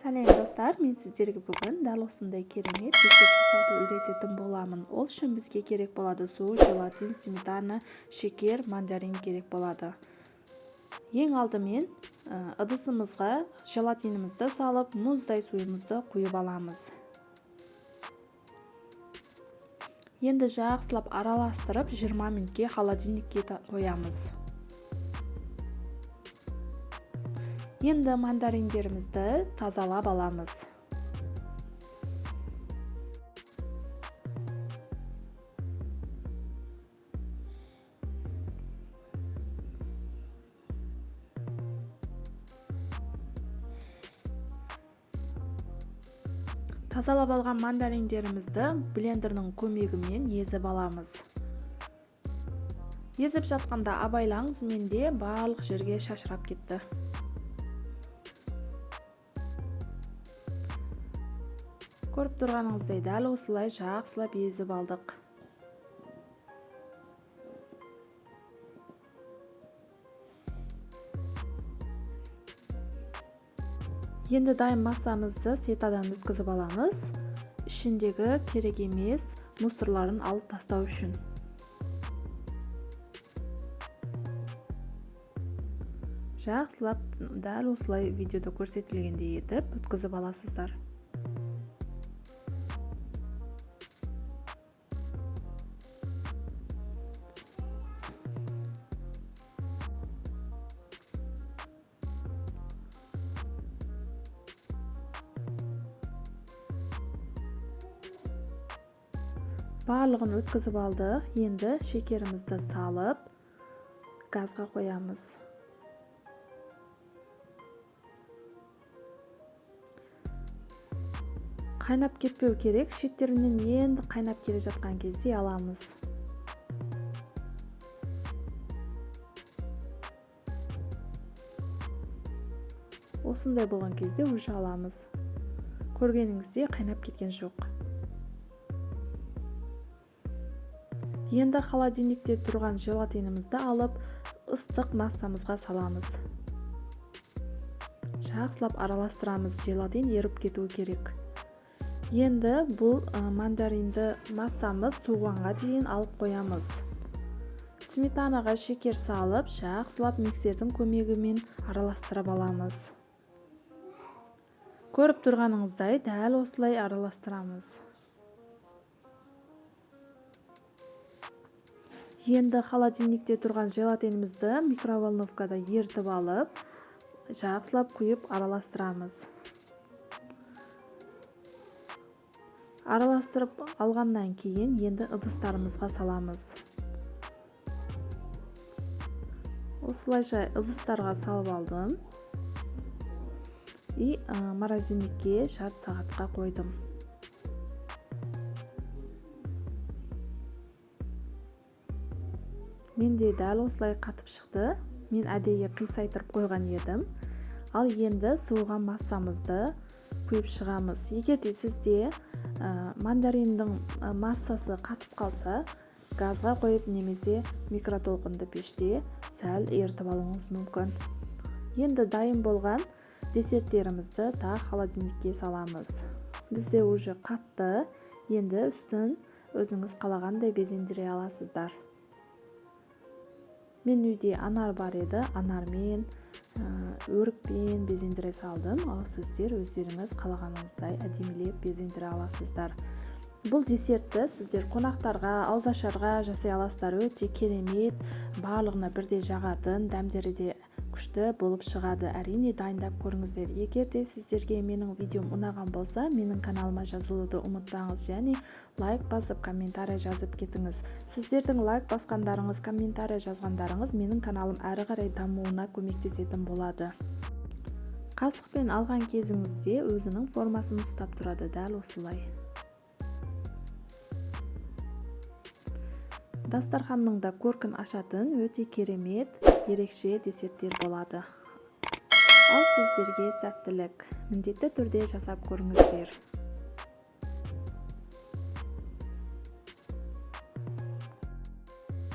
Сәлем достар, мен сіздерге бүгін дәл осындай керемет десерт жасауды үйрететін боламын. Ол үшін бізге керек болады су, желатин, сметана, шекер, мандарин керек болады. Ең алдымен ыдысымызға желатинімізді салып, мұздай суымызды құйып аламыз. Енді жақсылап араластырып 20 минутке холодильникке қоямыз. Енді мандариндерімізді тазалап аламыз. Тазалап алған мандариндерімізді блендердің көмегімен езіп аламыз. Езіп жатқанда абайлаңыз, менде барлық жерге шашырап кетті. Көріп тұрғаныңыздай дәл осылай жақсылап езіп алдық. Енді дайын массамызды сетадан өткізіп аламыз. Ішіндегі керек емес мусорларын алып тастау үшін. Жақсылап дәл осылай видеода көрсетілгендей етіп өткізіп аласыздар. Барлығын өткізіп алдық. Енді шекерімізді салып, газға қоямыз. Қайнап кетпеу керек, шеттерінен енді қайнап келе жатқан кезде аламыз. Осындай болған кезде уже аламыз. Көргеніңіздей қайнап кеткен жоқ. Енді холодильникте тұрған желатинімізді алып, ыстық массамызға саламыз. Жақсылап араластырамыз, желатин еріп кетуі керек. Енді бұл мандаринді массамыз суығанға дейін алып қоямыз. Сметанаға шекер салып, жақсылап миксердің көмегімен араластырып аламыз. Көріп тұрғаныңыздай дәл осылай араластырамыз. Енді холодильникте тұрған желатинімізді микроволновкада ертіп алып, жақсылап құйып араластырамыз. Араластырып алғаннан кейін енді ыдыстарымызға саламыз. Осылайша ыдыстарға салып алдым. И морозильникке жарты сағатқа қойдым. Менде дәл осылай қатып шықты. Мен әдейі қисайтырып қойған едім. Ал енді суыған массамызды құйып шығамыз. Егер де сізде мандариндің массасы қатып қалса, газға қойып немесе микротолқынды пеште сәл ерітіп алуыңыз мүмкін. Енді дайын болған десерттерімізді тағы холодильникке саламыз. Бізде уже қатты. Енді үстін өзіңіз қалағандай безендіре аласыздар. Мен үйде анар бар еді, анармен, өрікпен безендіре салдым. Ал сіздер өздеріңіз қалағаныңыздай әдемілеп безендіре аласыздар. Бұл десертті сіздер қонақтарға, ауызашарға жасай аласыздар. Өте керемет, барлығына бірдей жағатын, дәмдері де күшті болып шығады. Әрине дайындап көріңіздер. Егер де сіздерге менің видеом ұнаған болса, менің каналыма жазылуды ұмытпаңыз және лайк басып, комментарий жазып кетіңіз. Сіздердің лайк басқандарыңыз, комментарий жазғандарыңыз менің каналым әрі қарай дамуына көмектесетін болады. Қасықпен алған кезіңізде өзінің формасын ұстап тұрады дәл осылай. Дастарханның да көркін ашатын өте керемет, ерекше десерттер болады. Ал сіздерге сәттілік. Міндетті түрде жасап көріңіздер.